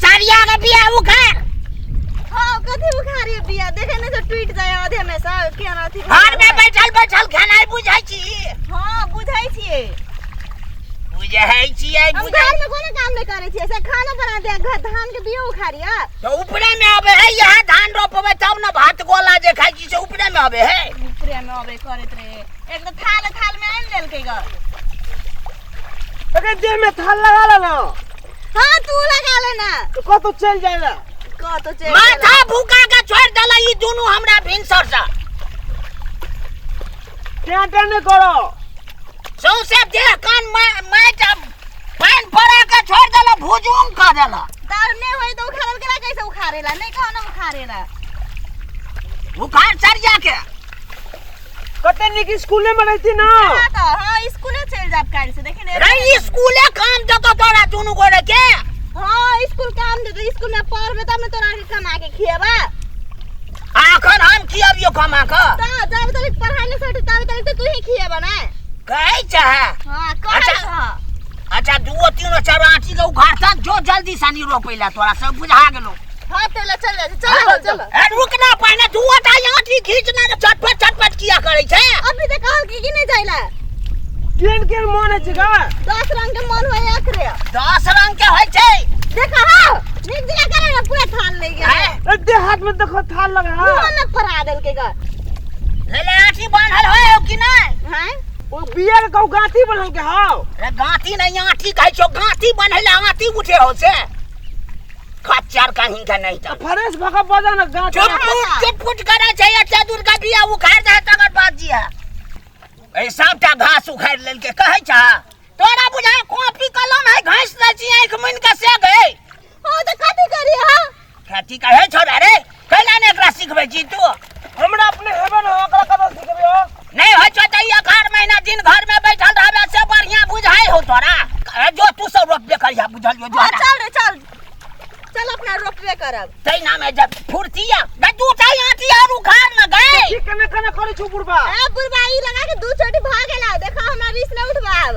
सरिया के बिया उखाड़। हाँ, कथी उखाड़िए बिया? देखे नहीं तो टूट जाए आधे में से, केना अथी। घर में बैठल बैठल खेनाइ बुझै छी? हाँ, बुझै छियै। बुझै छियै? हम बुझै घर में कोनो काम नहीं करै छियै, से खाना बना दे, घर धान के बिया उखाड़िए। तऽ ऊपरे में आबे है, यहाँ धान रोपबै तब ने भात गोला जे खाइ छी से ऊपरे में आबे है। ऊपरे में अबे करैत रहे, एक तो थाल थाल में आनि लेलकै ग। अगर देह में थाल लगा ले ना। हाँ, तू लगा ले ना। तो कतौ चलि जाए ना। कतौ चलि माथा भूका के छोड़ि देला ई दुनू हमरा भिनसर से। टें टें नहि करो। सौंसे देह कान माटि आ पानि पड़ा के छोड़ि देला, भुजुंग कऽ देला। तार नहीं होई तो उखाड़ल केला, कैसे उखाड़ेला? नहीं कहो ना उखाड़ेला। उखाड़ सरिया के। कते नीक स्कूले में रहती ना। हाँ तो हाँ, स्कूले चलि जाब काल्हि से, देखी ने। रे, स्कूले काम देतो तोरा दुनू गोरे के? हाँ, स्कूल काम देतो, स्कूल में पढ़बे तब ने तोरा के कमा के खिएबा। आ अखन हम खियबियो कमा के? तो जब तक पढ़ाई नहीं सटी तब तक तो तू ही खिएबा ना। कहै छह? हाँ, कहै अच्छा। छह। अच्छा, दूओ तीनो चारो आँटी के उखाड़ता जो जल्दी सनी रोपै ला, तोरा सब बुझा गेलो। हाँ, तो ले चल जा, चल चल। ए, रुक ना, पहिने दूओ टा आँटी खींच ना, चटपट चटपट किया करै छै। अभी तो कहल की नहीं जाइला। केहन केहन मन होइ छै गा? 10 रंग के मन होय एकरे। 10 रंग के होइ छै। देखा, हाँ, नीक जगह करे ना, पूरा थाल ले गेल। हैं? ए, देह हाथ में देखो थाल लगा है। मुँह में फरा देलकै ग। ले ले, आँटी बान्हल होय हो कि नहि? हैं? ओ बिया के कहू गाँठी बनल के हौ। अरे, गाँठी नहीं, आँटी कहै छौ, गाँठी बन्है ला आँटी उठे हो से खच्चर कहीं के नहीं। तऽ तऽ फ्रेश भऽ कऽ बजा ना गाँठी। चुप फुट चुप फुट करै छै, एते दूर के बिया उखाड़ि दे तकर बाद जी है। ए, सबटा घास उखाड़ि लेलकै। कहै छह तोरा बुझा कॉपी कलम है, घास दै छी आँखि मुनि के से गए। हाँ, तो कथी करी? हाँ, खेती कहै छौ रे? कैला ने एकरा सिखबै छी तू? हमरा अपने हेबे न, ओकरा कतऽ सिखबै हो? नहीं होइ छौ तऽ ई अखाड़ महीना दिन घर में बैठल रहबे से बढ़िया बुझाइ हो तोरा। ए, जो तू सब रोपबे करिहा, बुझलियो? जो। हाँ, चल रे, चल चल, अपना रोपबे करब। तैना में जब फुर्तिया गए, दूटा आँटी और उखाड़ न गए। की केना केना करै छौ बुढ़बा? ए बुढ़बा, ई लगा के दू चोटी भऽ गेला, देखा हमरा रिस न उठबाब।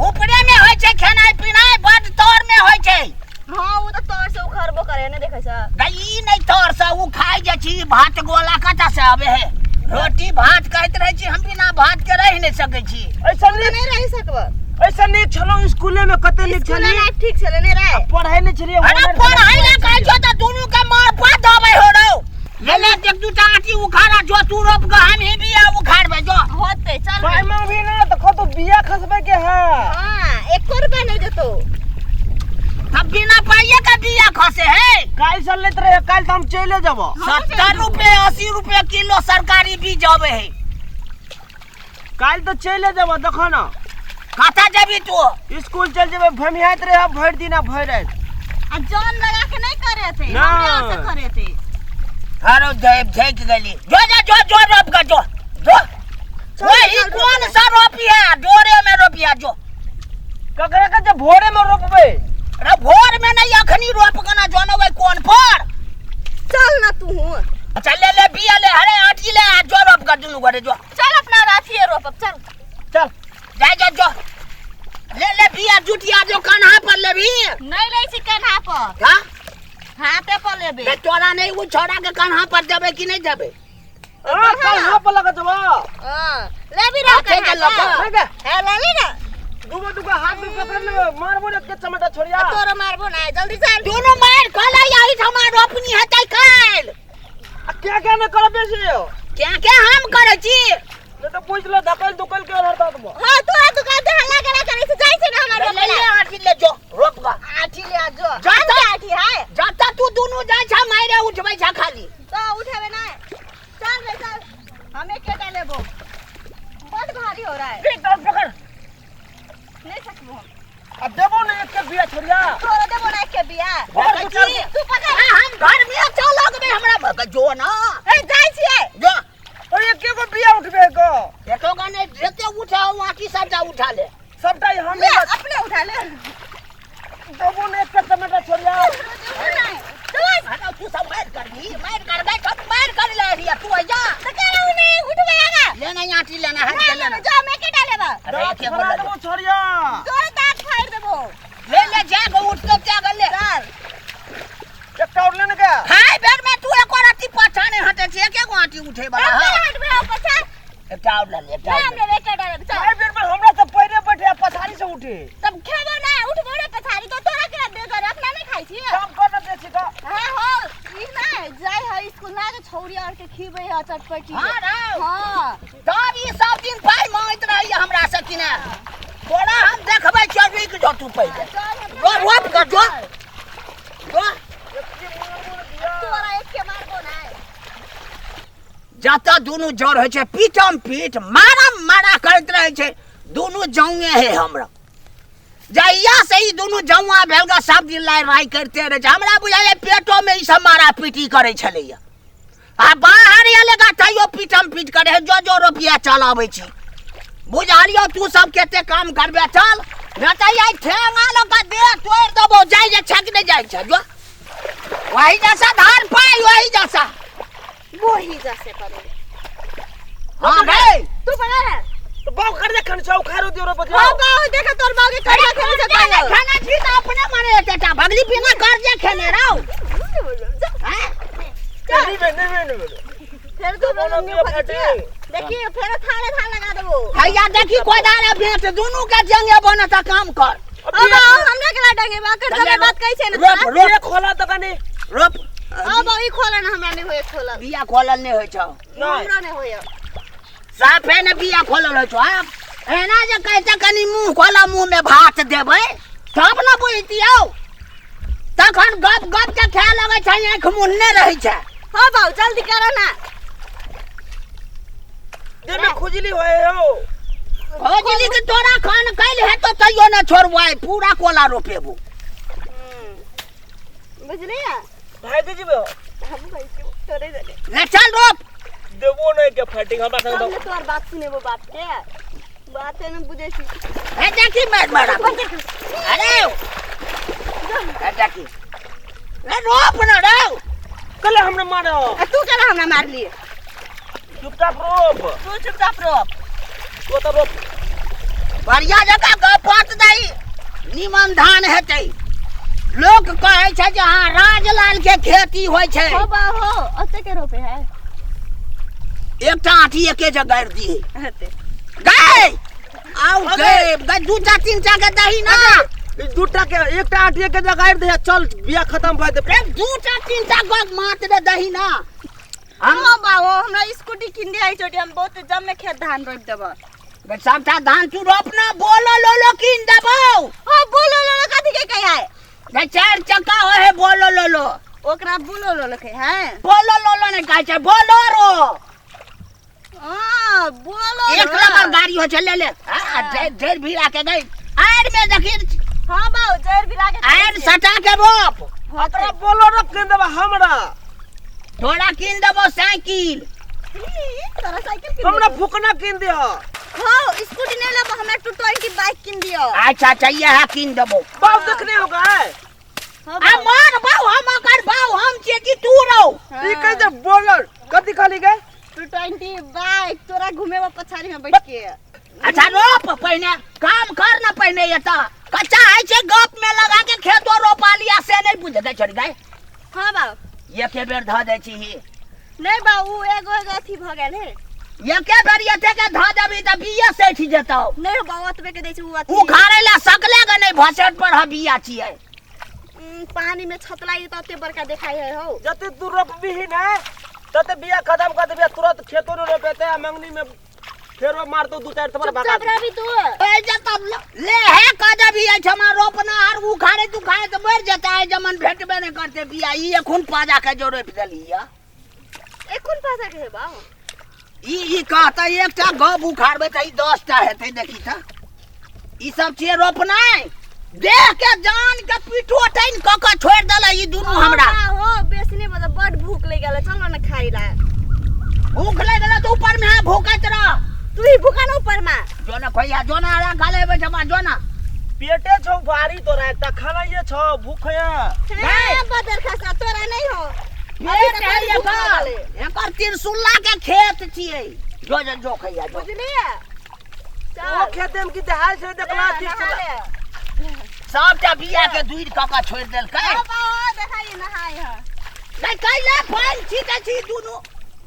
ऊपरे में होइ छै खेनाइ पिनाइ, बड तर में होइ छै। हाँ, वो तो तोर से उखड़बो करे ने, देखै छ। गई, ई नहि तर से उ खाइ जे छी भात गोला कतऽ से आबे है? रोटी भात कहैत रहै छी, हम बिना भात के रहि नहि सकै छी। ऐसा तो नीक नहीं रह सकब। ऐसा नीक छलौ स्कूले में, कते नीक स्कूल छली। लाइफ ठीक छले ने रे? पढ़ै नहि छलियै। अरे, पढ़ाइ ले कहै छौ तऽ दुनू के मार पा दबै हो रौ। ले ले, एक दूटा आँटी उखाड़ा, जो तू रोप के, हम ही बिया उखाड़बै, जो। होते, चल पाइ रे। मांगबी ना तऽ कतौ बिया खसबै के है। हाँ, एको रुपया नहीं देतो। तब बिना पाइये के बिया खसे है? काल्हि से लैत रहे, काल्हि तऽ हम चलि जेबो। 70 रुपये 80 रुपये किलो सरकारी बीज अबै है। काल्हि तऽ चलि जेबो, देखो ना। कतऽ जेबी तू? स्कूल चलि जेबै, भमियाइत रहे भरि दिन आ भरि राति। आ जन लगा के नहीं करे थे। ना। हमरे से करे थे। हरो जब झेक गेली, जो जो जो जो रोप के, जो जो। चल, वही चल, कौन रोप। सा रोपिया डोरे में रोपिया, जो। ककरा के जे भोरे में रोपबै? अरे, भोर में नहीं, अखनी रोप के ना जनबै कोन पर। चल ना तू हूँ। अच्छा, ले ले बिया ले, अरे आटी ले आ, जो रोप के दुनू गोरे जो। चल, अपना राथिए रोपब, चल। चल। जा जा, जो ले ले बिया जुटिया, जो कन्हा पर लेबी। नहीं लै छी कन्हा पर। हाँ। हाथे पर लेबे। बे, तोरा नहीं, वो छोड़ा के कन्हा पर देबे कि नहीं देबे? हाँ, कन्हा पर लगा जेबो। हाँ, लेबी रे हाथे के कन्हा लऽ पर। नहीं गे। हे, ले ली ना। दूगो दूगो हाथ में पकड़ लेबै, मारबो ने के चमेटा छोड़िया। तोरो मारबो ना, जल्दी चल। दुनू मार खा आई हमार रोपनी हेतै काल्हि। आ क्या क्या ने करबे से यो? क्या क्या हम करै छी? नहीं तो पूछ लो धकल दुकल के हरता तुम। हाँ, तोरा दुकान से हल्ला गला करे से जाय छै ना हमरा ले रोपे ले ला। आठी ले जो रोप गा। आठी ले आ जो। जा हम तऽ। के आठी है? जब तक तू दुनू जाइ छ मारे उठबै छ खाली। तो उठेबे ना, चल रे चल, हम एकेटा लेबो, बहुत भारी हो रहा है। ठीक, तो पकड़। नहीं सकबो हम। आ देबो ने एक के बिया छोड़िया। तोरा देबो ना के बिया। पकड़ छी। तू पकड़। आ, हम घर में चल लगबे, हमरा भग जो ना। ए, जाइ छियै। जो। और एक के गो बिया उठबे को? एको गो नहीं, जते उठाओ आठी सबटा उठा ले। सबटा ही हम ले, अपने उठा ले। देबो ने एक के चमेटा छोड़िया। चल। अरे, तू सब मार कर दी, मार कर गए सब मार कर ले रिया, तू आ जा। तो केना उ नहीं उठबे आगा? लेना आठी लेना है ना के लेना। लेबे, जो हम एकेटा लेबो। अरे, दाँत एके गो फड़ा ले। देबो छोड़िया। तोरे दाँत फाड़ि देबो। ले ले, जा गो उठ के जा ले। जा। उठे वाला हम है हटबे हो पछा एकटा और लऽ ले, एकटा ना और हम लऽ ले। लेबे एकटा लेबे चल चारि बेर में हमरा तऽ पहिले बैठे आ पछाड़ी से उठे। तब खेबो ना उठबो रे पछाड़ी तो तोरा के बेगर अपना नहीं खाइ छी। काम कर ना बेसी का। हां हो ई ना जाय है स्कूल ना के छौरी और के खीबे है चटपटी। हाँ रौ। हां तब ई सब दिन पाइ मांगैत रहैया हमरा से कि ने। तोरा हम देखबै चल रुकि जो तू पहिले। चल हमरा जो रोप कर जो। जो। तोरा एक के मारबो ना। जतऽ दुनू जड़ होइ छै पीटम पीट मारम मारा करैत रहै छै दुनू जौए हे हमरा। जहिया से ई दुनू जौआ भेल ग सब दिन लाइ राइ करिते रहै छै। हमरा बुझाइए पेटोमे ई सब मारा पीटी करै छलैया आ बाहर एलै ग तैयो पीटम पीट करे है। जो जो रुपया चल अबै छी बुझलियौ तू सब कते काम करबे चल न तऽ आई ठेंगा लऽ कऽ देह तोड़ि देबौ। जाइ जे छै कि नहि जाइ छै जो वही जैसा धान पाइ वही जैसा वही जैसे करे। हाँ भाई तू बना रे तो बाऊ कर दे खन छौ खारो दियो रो बदला। हां बाऊ देख तोर बाऊ के अरे कर्जा खेने से कर्जा तैयो। खाना छी तऽ अपने मने एतेटा भगली बिना कर्जे खेने रहो। हैं? नहीं बे नहीं बे नहीं बे। फेर तू बोलो न्यू दियो फटे फटे। देखिए फेर थाने थान लगा देबो। हैया देखी कोदार भेंट दुनू के जंगे बनत काम कर। अब बाऊ हमरा के डंगे बा कर्जा में बात कहै छै ने रोप तोरा। रोप ये खोला त कनी रोप। अब ई खोला ना हमरा नहीं होय खोला। बिया खोलल नहीं होइ छौ। हमरा नहीं होय। साफे ने बिया खोलल होइ छौ। आब एना जे कहते कनी मुँह खोला मुँह में भात देबै तब न बुझतियौ। तखन गप गप के खाय लगै छै आँखि मुन्ने रहै छै। हां बाऊ जल्दी करो ना। देह में खुजली होय हो। खुजली के तोरा खान कैल हेतो तैयो न छोड़बै पूरा कोला रोपेबो। बुझलियै भाई दीजिए हम भाई के तोरे जने ले चल रोप। देबो नहीं के फाइटिंग हमरा संग। हम तोर बात सुनेबो बाप के बात न बुझै छी। हे देखी मार मार। अरे हे देखी ले रोप न रौ। कल हमरा मारो। आ तू कल हमरा मारली। चुपचाप रोप। तू चुपचाप रोप। तू तो रोप। बढ़िया जगह गपत दही निमन धान हेतै। लोक कहै छै जे हाँ राजलाल के खेती होइ छै। हो बा हो ओते के रोपे है। एकटा आठी एके जगह गाड़ि दिए। हेतै। गै आउ गै गै दूटा तीनटा के दही ना। ई दूटा के एकटा आठी एके जगह गाड़ि दे चल बिया खत्म भऽ जेतै। रे दूटा तीनटा गप मात्र रे दही ना। हम बा हो हमरा स्कूटी किन दे आई छोटी हम बहुत जम में खेत धान रोप देब। गै सबटा धान तू रोप ना बोलो लोलो किन देबौ। हां बोलो लोलो कथी के कहै है? गै चारि चक्का होय है बोलो लोलो। ओकरा बोलो लोलो कहै है? बोलो लोलो नै कहै छै बोलोरो। हां बोलो एक नंबर गाड़ी हो छै ले ले। हां जड़ भिड़ा के गई आड़ में देखी। हां बाऊ जड़ भिड़ा के आड़ सटा के रोप। हमरा बोलोरो किन देबा हमरा। तोरा किन देबो साइकिल। तोरा साइकिल किन हमरा देबो? फुकना किन दिह। हां स्कूटी नहीं लेबो हमरा 220 बाइक किन दियो। अच्छा अच्छा इएह किन देबो। बाऊ देखने होगा। हां आ मार बाऊ हम अकर बाऊ हम छियै कि तू रौ। ई कह दे बोलर कथी कहली गे? 220 बाइक तोरा घुमेबो पछाड़ी में बैठ के। अच्छा रोप पहिने काम कर ना पहिने एतऽ कच्चा होइ छै गप में लगा के खेतो रोपा लिया से नहीं बुझ गई छोड़ी गई। हां बाऊ एके बेर धऽ दै छी ही। नहीं बाऊ उ एगो एगो अथी भऽ गेल हे। एके बेर एते के धऽ देबी तऽ बिया सठि जेतौ। नहीं बाऊ ओतबे के दै छै उ अथी। उखाड़े ला सकले गे नहीं भसेट पर ह बिया छियै। पानी में छतलाई त ओते बड़का देखाई है हो। जते तू रोपबीही ने तते बिया खत्म कर देबी तुरंत खेतो ने रोपेते आ मंगनी में फेरो मारतो दू चारि थप्पड़ भगा चुपचाप रहबी तू। ए जतब ले हे कह देबी एहिठमा रोपना आर उखाड़े तुखाड़े तऽ मरि जेतै आइ जमन भेटबे नहि करतै बिया ई एखुन पाजा के जो रोपि देली या। एखुन पाजा के हे बाऊ। ई ई कहतै एकटा गप उखाड़बै तऽ ई 10टा हेतै देखी तऽ। ई सब छियै रोपनाइ देह के जान के पीठो टाइन कऽ कऽ छोड़ि देलै ई दुनू हमरा। हो बेसने मतलब बड भूख लागि गेल चलो न खाइ ला। भूख लागि गेल तऽ ऊपर में भूखैत रह। तू ही भूखा न ऊपर में। जो न खोइया जो न आरा खा लेबै ठमा जो न। पेटे छौ भारी तोरा एकटा खानाइए छौ भूख है। हां बदर खसा तोरा नहीं हो। पेट है एकर एकर त्रिशूला के खेत छियै। जो जो जो खैया जो। बुझलियै? ओ खेते में की देहाय छै देखला त्रिशूला। सबटा बिया के दूर कऽ कऽ छोड़ि देलकै। हां बाबा देखाई नहाय है। नहीं कैले पानि छीटै छी दुनू।